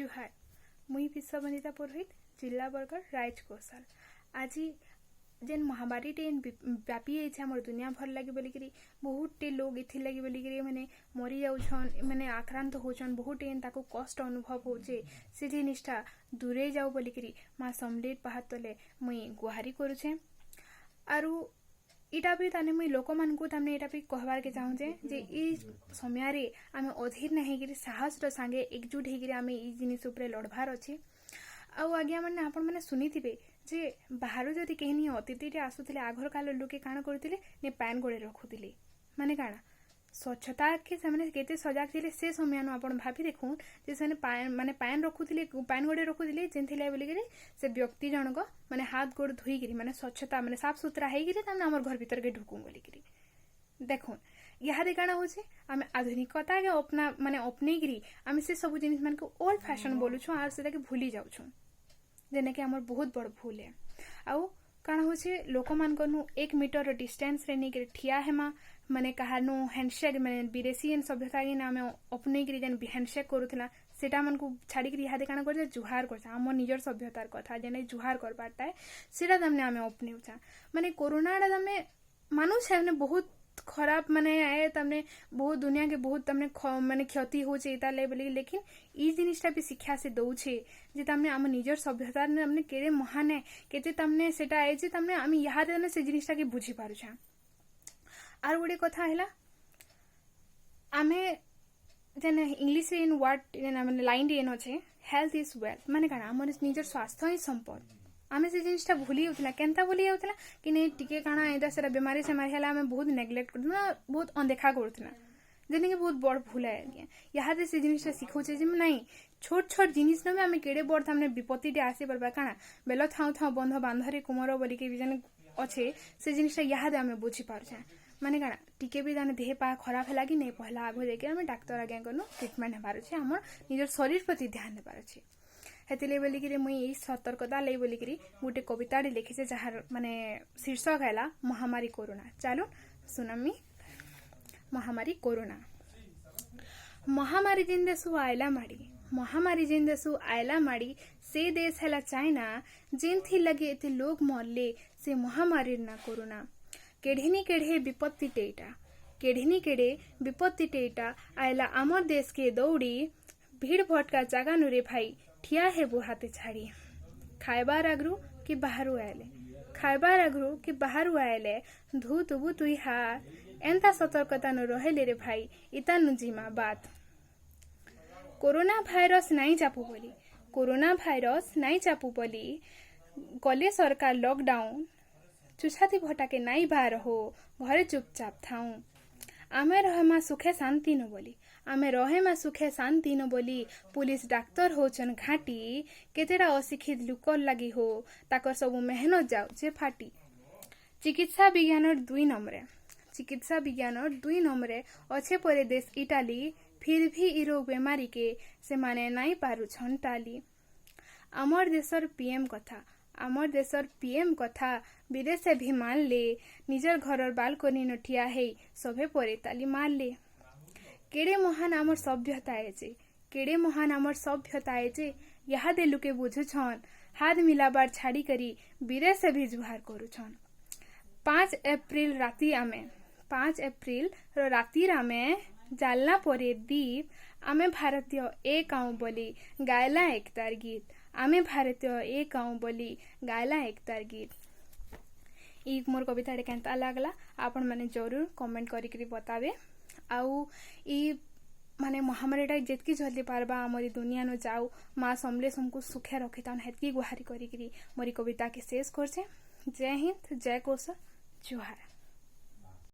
ଜୁହାର। ମୁଇଁ ବିଶ୍ୱବନ୍ଦିତା ପୁରୋହିତ, ଜିଲ୍ଲା ବରଗଡ଼, ରାଇଜ କୋଶଲ। ଆଜି ଯେନ୍ ମହାମାରୀଟେ ବ୍ୟାପି ଯାଇଛେ ଆମର ଦୁନିଆ ଭର ଲାଗି ବୋଲିକିରି, ବହୁତଟେ ଲୋକ୍ ଏଥିର୍ ଲାଗି ବୋଲିକିରି ମାନେ ମରି ଯାଉଛନ୍, ମାନେ ଆକ୍ରାନ୍ତ ହଉଛନ୍, ବହୁତଟେ ତାକୁ କଷ୍ଟ ଅନୁଭବ ହଉଛେ, ସେ ଜିନିଷଟା ଦୂରେଇ ଯାଉ ବୋଲିକିରି ମା ସମଲେଇ ପାହାତ ତଲେ ମୁଇଁ ଗୁହାରି କରୁଛେଁ। ଆରୁ ଇଟା ବି ତାନେ ମୁଇଁ ଲୋକମାନଙ୍କୁ ତାମାନେ ଏଇଟା ବି କହବାର୍କେ ଚାହୁଁଛେ ଯେ ଇ ସମୟରେ ଆମେ ଅଧୀର ନାଇଁ ହେଇକିରି ସାହସର ସାଙ୍ଗେ ଏକଜୁଟ ହେଇକିରି ଆମେ ଇ ଜିନିଷ ଉପରେ ଲଢ଼ବାର୍ ଅଛି। ଆଉ ଆଜ୍ଞା ମାନେ, ଆପଣମାନେ ଶୁନିଥିବେ ଯେ ବାହାରୁ ଯଦି କେହିନି ଅତିଥିଟେ ଆସୁଥିଲେ, ଆଘର କାଳ ଲୋକେ କାଣା କରୁଥିଲେ ନେ, ପାଏନ୍ ଗୋଡ଼େ ରଖୁଥିଲେ। ମାନେ କାଣା, ସ୍ୱଚ୍ଛତାକେ ସେମାନେ କେତେ ସଜାଗ ଥିଲେ ସେ ସମୟନୁ ଆପଣ ଭାବି ଦେଖୁନ୍ ଯେ ସେମାନେ ପାଏନ୍, ମାନେ ପାଏନ୍ ରଖୁଥିଲେ, ପାଏନ୍ ଗୋଡ଼େ ରଖୁଥିଲେ, ଯେନ୍ଥିଲାଗି ବୋଲିକିରି ସେ ବ୍ୟକ୍ତି ଜଣକ ମାନେ ହାତ ଗୋଡ଼ ଧୋଇକିରି, ମାନେ ସ୍ୱଚ୍ଛତା, ମାନେ ସାଫ ସୁତରା ହେଇକିରି ତାମାନେ ଆମର ଘର ଭିତରକେ ଢୁକୁନ୍ ବୋଲିକିରି। ଦେଖୁନ୍, ଇହାଦେ କାଣା ହଉଛେ, ଆମେ ଆଧୁନିକତାକେ ଅପନା ମାନେ ଅପନେଇକିରି ଆମେ ସେ ସବୁ ଜିନିଷ ମାନଙ୍କୁ ଓଲ୍ଡ ଫ୍ୟାସନ୍ ବୋଲୁଛୁଁ ଆର୍ ସେଟାକେ ଭୁଲି ଯାଉଛୁଁ, ଯେନ୍ଟାକି ଆମର ବହୁତ ବଡ଼ ଭୁଲ ଏ। ଆଉ କାଣା ହଉଛେ, ଲୋକମାନଙ୍କନୁ 1 ମିଟର ଡିଷ୍ଟାନ୍ସରେ ନେଇକିରି ଠିଆ ହେମା, ମାନେ କାହାନୁ ହ୍ୟାଣ୍ଡସେକ୍, ମାନେ ବିଦେଶୀ ଯେନ୍ ସଭ୍ୟତା ଯେନ୍ ଆମେ ଅପନେଇକିରି ଯେନ୍ ହ୍ୟାଣ୍ଡସେକ୍ କରୁଥିଲା, ସେଟା ମାନଙ୍କୁ ଛାଡ଼ିକିରି ଇହାଦେ କାଣା କରୁଛେ, ଜୁହାର କରୁଛେ। ଆମ ନିଜର ସଭ୍ୟତାର କଥା ଯେନେ ଜୁହାର କରବାରଟା, ସେଟା ତାମାନେ ଆମେ ଅପନେଉଛା। ମାନେ କୋରୋନାଟା ତାମାନେ ମାନୁଛେ, ମାନେ ବହୁତ ଖରାପ, ମାନେ ଏ ତାମାନେ ବହୁତ ଦୁନିଆକେ ବହୁତ ତାମାନେ ମାନେ କ୍ଷତି ହଉଛେ ତାର ଲାଗି ବୋଲିକି। ଲେକିନ୍ ଇ ଜିନିଷଟା ବି ଶିକ୍ଷା ସେ ଦଉଛେ ଯେ ତାମାନେ ଆମ ନିଜର ସଭ୍ୟତା ତାମାନେ କେଡ଼େ ମହାନ ଏ, କେତେ ତାମାନେ ସେଟା ଏ ଯେ ତାମାନେ ଆମେ ଇହାଦେ ତାମାନେ ସେ ଜିନିଷଟାକେ ବୁଝି ପାରୁଛେଁ। ଆର୍ ଗୋଟେ କଥା ହେଲା, ଆମେ ଯେନ୍ ଇଂଲିଶରେ ଯେନ୍ ୱାର୍ଡ, ଯେନ୍ ମାନେ ଲାଇନ୍ଟେ ଯେନ୍ ଅଛେ, "Health is wealth", ମାନେ କାଣା, ଆମର ନିଜର ସ୍ୱାସ୍ଥ୍ୟ ହିଁ ସମ୍ପଦ। ଆମେ ସେ ଜିନିଷଟା ଭୁଲି ଯାଉଥିଲା। କେନ୍ତା ଭୁଲି ଯାଉଥିଲା କି ନାଇଁ, ଟିକେ କାଣା ଏଇଟା ସେଟା ବେମାରୀ ସେମାରୀ ହେଲା, ଆମେ ବହୁତ ନେଗ୍ଲେକ୍ଟ କରୁଥିଲା, ବହୁତ ଅଣଦେଖା କରୁଥିଲା, ଯେନ୍ଟାକି ବହୁତ ବଡ଼ ଭୁଲ ଏ ଆଜ୍ଞା। ଇହାଦେ ସେ ଜିନିଷଟା ଶିଖଉଛେ ଯେ ନାଇଁ, ଛୋଟ ଛୋଟ ଜିନିଷ ବି ଆମେ କେଡ଼େ ବଡ଼ ତାମାନେ ବିପତ୍ତିଟେ ଆସି ପାରବା। କାଣା, ବେଲ ଥାଉ ଥାଉ ବନ୍ଧ ବାନ୍ଧରେ କୁମର ବୋଲିକି ବି ଯେନ୍ ଅଛେ, ସେ ଜିନିଷଟା ଇହାଦେ ଆମେ ବୁଝିପାରୁଛେଁ। ମାନେ କାଣା, ଟିକେ ବି ତାନେ ଦେହ ପା ଖରାପ ହେଲା କି ନାଇଁ, ପହଲା ଆଗ ଯାଇକି ଆମେ ଡାକ୍ତର ଆଜ୍ଞାଙ୍କନୁ ଟ୍ରିଟମେଣ୍ଟ ହେବାର ଅଛି। ଆମର ନିଜର ଶରୀର ପ୍ରତି ଧ୍ୟାନ ଦେବାର ଅଛି। ହେଥିଲାଗି ବୋଲିକିରି ମୁଇଁ ଏଇ ସତର୍କତା ଲାଗି ବୋଲିକିରି ଗୋଟେ କବିତାଟେ ଲେଖିଛେ, ଯାହାର ମାନେ ଶୀର୍ଷକ ହେଲା ମହାମାରୀ କରୋନା। ଚାଲୁନ୍ ସୁନାମି। ମହାମାରୀ କରୋନା। ମହାମାରୀ ଯେନ୍ ଦେଶୁ ଆଇଲା ମାଡ଼ି, ମହାମାରୀ ଯେନ୍ ଦେଶୁ ଆଇଲା ମାଡ଼ି, ସେ ଦେଶ ହେଲା ଚାଇନା। ଯେନ୍ଥି ଲାଗି ଏତେ ଲୋକ ମରଲେ, ସେ ମହାମାରୀର ନା କରୋନା। କେଢ଼େନି କେଢ଼େ ବିପତ୍ତିଟେ ଏଇଟା, କେଢ଼େନି କେଢ଼େ ବିପତ୍ତିଟେ ଏଇଟା, ଆଇଲା ଆମର୍ ଦେଶକେ ଦୌଡ଼ି। ଭିଡ଼ ଭଟକା ଜାଗାନୁରେ ଭାଇ, ଠିଆ ହେବୁ ହାତେ ଛାଡ଼ି। ଖାଇବାର ଆଗରୁ କି ବାହାରୁ ଆଇଲେ, ଖାଇବାର ଆଗରୁ କି ବାହାରୁ ଆଇଲେ, ଧୁତୁବୁ ତୁଇ ହାତ। ଏନ୍ତା ସତର୍କତା ନୁ ରହିଲେ ରେ ଭାଇ, ଇତା ନୁ ଜିମା ବାତ। କୋରୋନା ଭାଇରସ ନାଇଁ ଚାପୁ ବୋଲି, କୋରୋନା ଭାଇରସ ନାଇଁ ଚାପୁ ବୋଲି, କଲେ ସରକାର ଲକଡାଉନ। ଚୁଛାତି ଭଟାକେ ନାଇଁ ବାହାର ହୋ, ଘରେ ଚୁପଚାପ ଥାଉଁ। ଆମେ ରହେମା ସୁଖେ ଶାନ୍ତି ନ ବୋଲି, ଆମେ ରହେମା ସୁଖେ ଶାନ୍ତି ନ ବୋଲି, ପୁଲିସ ଡାକ୍ତର ହଉଛନ୍ ଘାଟି। କେତେଟା ଅଶିକ୍ଷିତ ଲୁକର ଲାଗି ହୋ, ତାକର ସବୁ ମେହନତ ଯାଉଛେ ଫାଟି। ଚିକିତ୍ସା ବିଜ୍ଞାନର ଦୁଇ ନମ୍ବରେ, ଚିକିତ୍ସା ବିଜ୍ଞାନର ଦୁଇ ନମ୍ବରେ ଅଛେ ପରେ ଦେଶ ଇଟାଲୀ। ଫିର ଭି ଇ ରୋଗ ବେମାରୀ କେ ସେମାନେ ନାଇଁ ପାରୁଛନ୍ ଟାଲି। ଆମର୍ ଦେଶର ପିଏମ୍ କଥା, ଆମର୍ ଦେଶର ପିଏମ୍ କଥା ବିଦେଶେ ଭି ମାନଲେ। ନିଜର ଘରର ବାଲକୋନି ନ ଠିଆ ହେଇ ସଭେ ପରେ ତାଲି ମାରଲେ। କେଡ଼େ ମହାନ ଆମର୍ ସଭ୍ୟତା ଏ ଯେ, କେଡ଼େ ମହାନ ଆମର୍ ସଭ୍ୟତା ଏ ଯେ, ଇହାଦେ ଲୁକେ ବୁଝୁଛନ୍। ହାତ ମିଲାବାର ଛାଡ଼ି କରି ବିଦେଶେ ଭି ଜୁହାର କରୁଛନ୍। 5 ଏପ୍ରିଲ ରାତି ଆମେ, 5 ଏପ୍ରିଲ ର ରାତିରେ ଆମେ ଜାଲନା ପରେ ଦୀପ। ଆମେ ଭାରତୀୟ ଏକ ଆଉଁ ବୋଲି ଗାଇଲା ଏକତାର ଗୀତ। ଆମେ ଭାରତୀୟ ଏକ ଆଉଁ ବୋଲି ଗାଇଲା ଏକତାର ଗୀତ। ଇ ମୋର୍ କବିତାଟେ କେନ୍ତା ଲାଗଲା, ଆପଣମାନେ ଜରୁର କମେଣ୍ଟ କରିକିରି ବତାବେ। ଆଉ ଇ ମାନେ ମହାମାରୀଟା ଯେତ୍କି ଜଲ୍ଦି ପାରବା ଆମର୍ ଇ ଦୁନିଆନୁ ଯାଉ, ମା ସମଲେ ସମକୁ ସୁଖେ ରଖିଥାଉନ୍, ହେତ୍କି ଗୁହାରି କରିକିରି ମୋର୍ ଇ କବିତାକେ ଶେଷ କରୁଛେ। ଜୟ ହିନ୍ଦ, ଜୟ କୋଶଲ, ଜୁହାର।